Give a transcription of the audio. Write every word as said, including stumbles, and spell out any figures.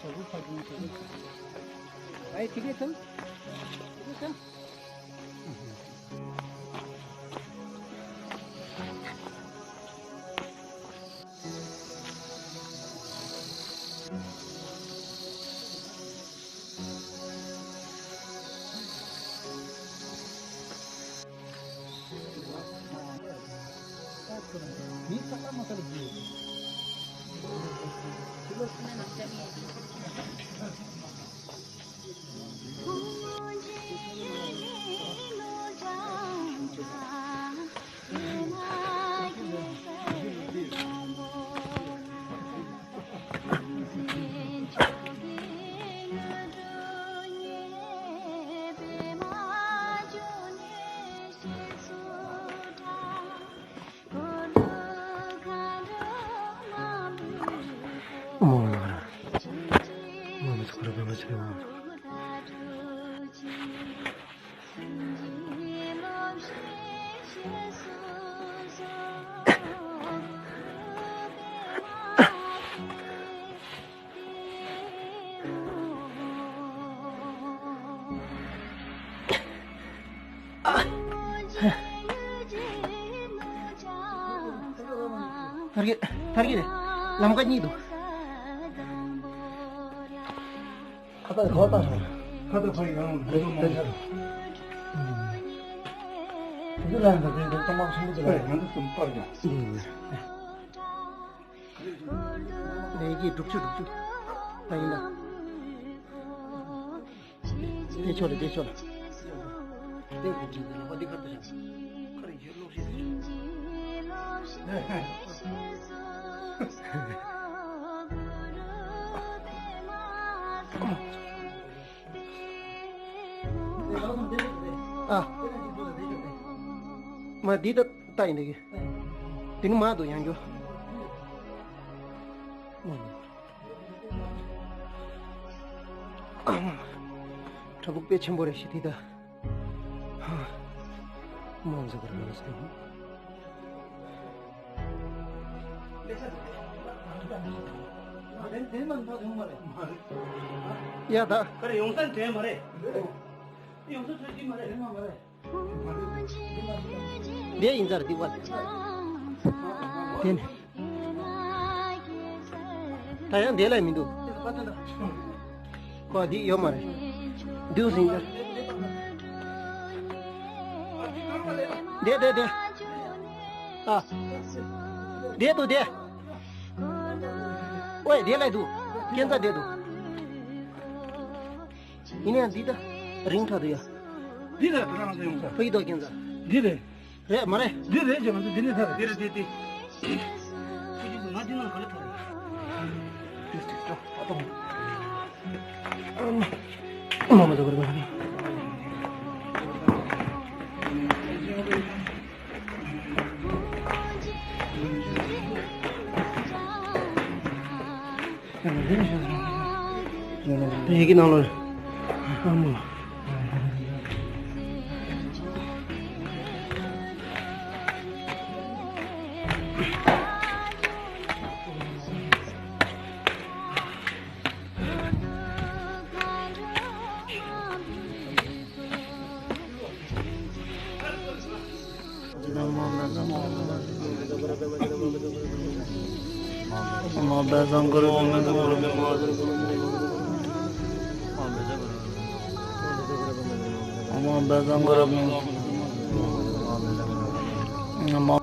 ཨའི་ཐིག་གེ་ཐལ། ཐིག་གེ་ཐལ། ཐར་གི་ཐར་གི་རེད། ལམ་ཁ་གཉིས་འདུག་ཁ་ཏ་ཁ་ཏ་ཁ་ཏ་ཁ་ཡང་འདི་ལ་འདི་ལ་འདི་ལ་ཏོག་མ་ཆེན་པོ་འདི་ལ་ཡང་འདི་སུམ་པར་ཀྱང་ལས་ཀྱི་དྲུག་ཅུ་དྲུག་ཅུ་ད་ཡིན་ན། དེ་ཆོག་ལ་དེ་ཆོག་ལ། དེ་གོ་ཅི་དེ་ལ་བ་དེ་ཁ་ཏུ་ཞག་ཁ་རེ་ཡོད་ལོག་ཤེས་དེ་ཆོག་ཨ། མ་འདི་ད་ལྟ་ཡིན་འདི་གི། དེ་ནི་མ་འདུག་ཡང་འགྱོ། ཨ་མ། བྲག་ཕུག་དཔེ་ཆེན་པོ་རེད་ཤི་དེ་ད། ཧ། མོ་འཛི་གར་མ་ལ་སོང་། ཡ་ད། ག་རེ་ཡོང་ས་དྲན་མ་རེད། ཡོང་ས་དྲན་གྱི་མ་རེད། དེ་ཡིན་ཚར་འདི་བ། དེ་ནི། ད་ཡང་དེ་ལ་མི་འདུག་ཁོ་འདི་ཡོད་མ་རེད། འདུག་ཟིན་ཚར། དེ་དེ་དེ། ཨ། དེ་འདུག་དེ། ཨོའི་དེ་ལ་འདུག་ཁྱེད་ཚ་དེ་འདུག་ཡིན་ཡང་འདི་ད་རིང་ཁྲ་དུ་ཡ། འདི་ད་དུ་རང་ཚོ་ཡོང་ས། ཕ་གི་དོ་ཁྱེད་ཚ། འདི་རེད། རེད་མ་རེད། འདི་རེད་ཅེས་ང་ཚོ་འདི་ནས་ཐར། འདི་རེད་འདི་འདི། ཁྱོད་ཀྱིས་ང་འདི་ནང་ག་ལ་ཐར། འདི་འདི་ད་ད་ད། མ་མ་ད་ག་རེ་ག་རེ། དེ་ཡི་གེ་ནང་ལོགས། ཨ་མ།